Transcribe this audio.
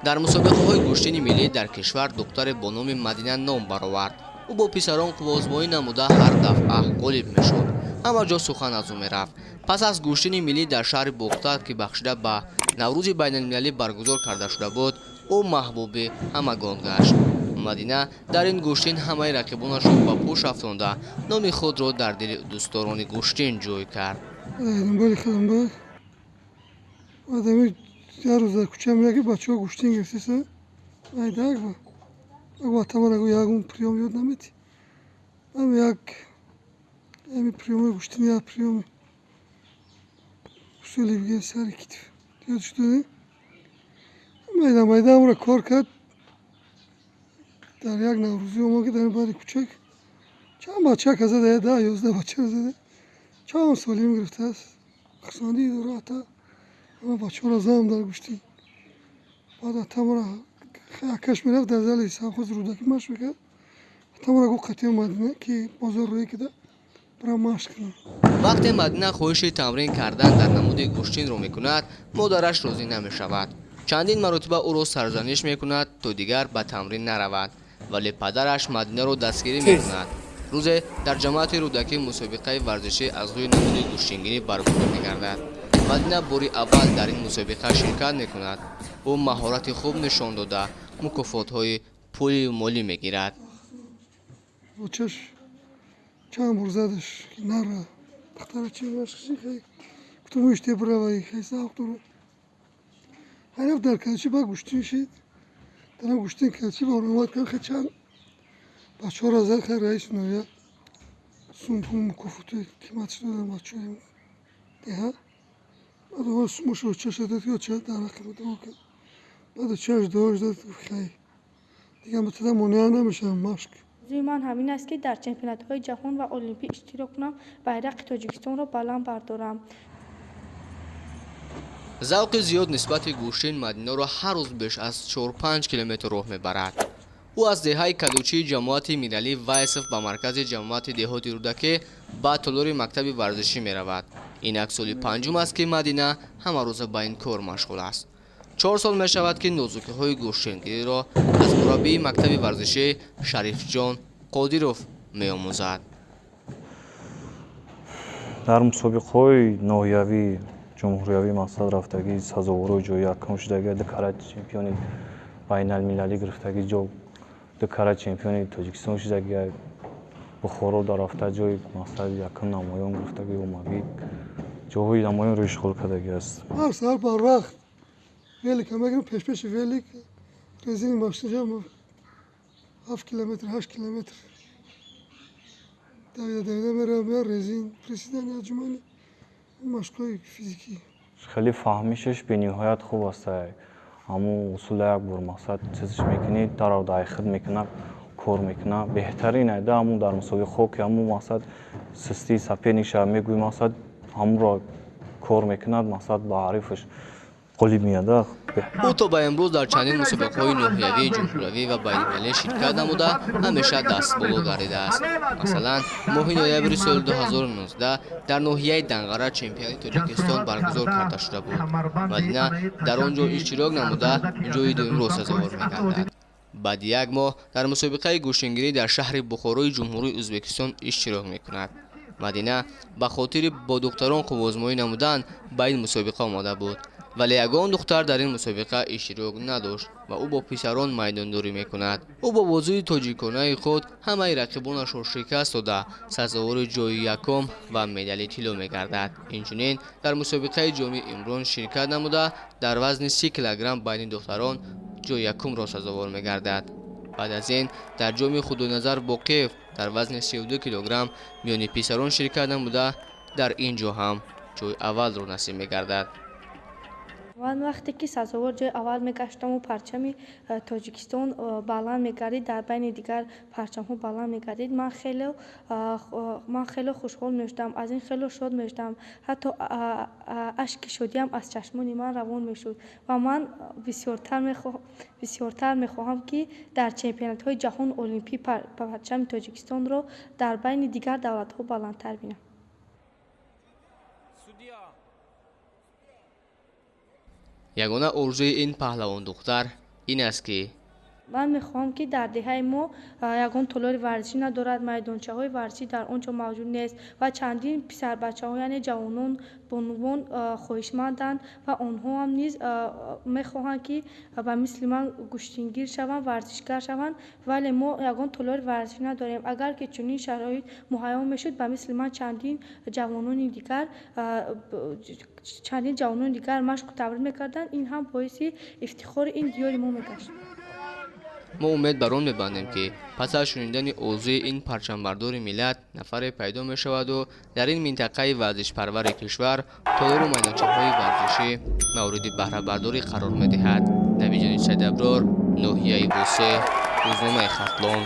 Дар мусобиқаҳои гӯштини миллӣ дар кишвар духтаре бо номи Мадина ном баровард. Ӯ бо писарон қувваозмоӣ намуда ҳар дафъа ғолиб мешуд. Ҳама ҷо сухан аз ӯ мерафт. Пас аз гӯштини миллӣ дар шаҳри Бохтар, ки бахшида ба Наврӯзи байналмилалӣ баргузор карда шуда буд, ӯ маҳбуби ҳамагон гашт. Мадина дар ин гӯштин ҳамаи рақибонашро ба пӯш афтонда, номи худро дар дили дӯстдорони гӯштин ҷой кард. Як рӯз дар кӯча меяд, ки бачаҳо гӯштин гирифтеса, айдак ба ватамара ягон приём ёд наметӣ. Ам як ами приёмои гӯштин, як приёми усули бигем сари китф ёд шуда. Майда майда амро кор кард. Дар як наврӯзӣ омад, ки дар баъди кӯчак чанд бача зада, 10-11 бачаро зада, чанд солим гирифтааст. Хурсандӣ дора ата, ама бачаҳоро зам дар гӯштин. Баъд атамара акаш мерафт дар зали совхоз Рӯдакӣ машқ мекард. Атамара гуфт, қатъи Мадина, ки бозор рӯе кида бирам машқ кунам. Вақте Мадина хоҳиши тамрин кардан дар намуди гӯштинро мекунад, модараш розӣ намешавад. Чандин маротиба ӯро сарзаниш мекунад, то дигар ба тамрин наравад, вале падараш Мадинаро дастгирӣ мекунад. Рӯзе дар ҷамоати Рӯдакӣ мусобиқаи варзишӣ аз рӯи намуди гӯштингирӣ баргузор мегардад. Мадина бори аввал дар ин мусобиқа ширкат мекунад. Ӯ маҳорати хуб нишон дода, мукофотҳои пулию молӣ мегирад. Очаш чанд бор задаш, ки нара, духтара, чи машқши, хай гуфтам, иште биравай, хай завқ дорам. Хай рафт дар калчи, ба гӯштин шид. Дарам гӯштин калчи баромад кард, хай чанд бачаҳоро зад, хай раиси ноҳия сумпу мукофоти қиматш додам бачаҳои деҳа. Баъд овоз сумошро очаша дод, ки оча дар ҳаққи дуо кард. Баъд очааш дуош дод, гуфт, хай дигар мутада монеа намешавам машқ. Орзуи ман ҳамин аст, ки дар чемпионатҳои ҷаҳон ва олимпӣ иштирок кунам, байрақи Тоҷикистонро баланд бардорам. Завқи зиёд нисбати гӯштин Мадинаро ҳар рӯз беш аз 4-5 километр роҳ мебарад. Ӯ аз деҳаи Кадучии ҷамоати Миралӣ Вайсов ба маркази ҷамоати деҳоти Рӯдакӣ ба толори мактаби варзишӣ меравад. Инак соли панҷум аст, ки Мадина ҳамарӯза ба ин кор машғул аст. 4 сол мешавад, ки нозукиҳои гӯштингириро аз мураббии мактаби варзишӣ Шарифҷон Қодиров меомӯзад. Дар мусобиқаҳои ноҳиявӣ, ҷумҳуриявӣ мақсад рафтагӣ, сазоворҳои ҷои якум шудагӣ, ду карат чемпиони байналмилалӣ гирифтагӣ, ҷо ду карат чемпиони Тоҷикистон шудагӣ, Бухоро дар рафта ҷои мақсад якум намоён гирифтагӣ, омагӣ ҷоҳои намоёнро ишғол кардагӣ аст. Ҳар саҳар барвақт велика мегирам, пешпеши велик резини машинажа 7 километр, 8 километр давида давида меравам, я резин, приседания, отжимания, машқҳои физикӣ. Хеле фаҳмишаш бениҳоят хуб аст. Ҳамун усула як бор мақсад чизш мекунӣ, дарав дайхид мекуна, кор мекуна. Беҳтарин айда ҳамун дар мусобиқаҳо, ки ҳамун мақсад систии соперникша мегӯи, мақсад ҳамунро кор мекунад, мақсад ба ҳарифаш ғолиб меяда. Ӯ то ба имрӯз дар чандин мусобиқаҳои ноҳиявӣ, ҷумҳуриявӣ ва байналмилалӣ ширкат намуда, ҳамеша дастболо гардидааст. Масалан, моҳи ноябри соли 2019 дар ноҳияи Данғара чемпионати Тоҷикистон баргузор карда шуда буд. Мадина дар он ҷо иштирок намуда, ҷои дуюмро сазовор мегардад. Баъди як моҳ дар мусобиқаи гӯштингирӣ дар шаҳри Бухорои Ҷумҳурии Ӯзбекистон иштирок мекунад. Мадина ба хотири бо духтарон қувваозмоӣ намудан ба ин мусобиқа омода буд, вале ягон духтар дар ин мусобиқа иштирок надошт ва ӯ бо писарон майдондорӣ мекунад. Ӯ бо бозии тоҷиконаи худ ҳамаи рақибонашро шикаст дода, сазовори ҷои якум ва медали тилло мегардад. Инчунин дар мусобиқаи Ҷоми Имрон ширкат намуда, дар вазни 30 килограмм байни духтарон ҷои якумро сазовор мегардад. Баъд аз ин дар Ҷоми Худойназар Боқиев дар вазни 32 килограмм миёни писарон ширкат намуда, дар ин ҷо ҳам ҷои аввалро насиб мегардад. Ман вақте ки сазовор ҷои аввал мегаштаму парчами Тоҷикистон баланд мегардид, дар байни дигар парчамҳо баланд мегардид, ман хеле хушҳол мешудам, аз ин хеле шод мешудам, ҳатто ашки шодиам аз чашмони ман равон мешуд. Ва ман бисёртар мехоҳам, ки дар чемпионатҳои ҷаҳону олимпӣ парчами Тоҷикистонро дар байни дигар давлатҳо баландтар бинам. Ягона орзуи ин паҳлавондухтар Ин аст ки Ман мехоҳам, ки дар деҳаи мо ягон толори варзишӣ надорад, майдончаҳои варзишӣ дар он ҷо мавҷуд нест ва чандин писарбачаҳо, яъне ҷавонон, бонувон хоҳишманданд ва онҳоам низ мехоҳанд, ки ба мисли ман гӯштингир шаванд, варзишгар шаванд, вале мо ягон толори варзишӣ надорем. Агар ки чунин шароит муҳайё мешуд, ба мисли ман чандин ҷавонони дигар машқу тамрин мекарданд. Ин ҳам боиси ифтихори ин диёри мо мегашт. Мо умед бар он мебандем, ки пас аз шунидани орзуи ин парчамбардори миллат нафаре пайдо мешаваду дар ин минтақаи варзишпарвари кишвар толору майдончаҳои варзишӣ мавриди баҳрабардорӣ қарор медиҳад. Набиҷони Сайдаброр, ноҳияи Восе, рӯзномаи Хатлон.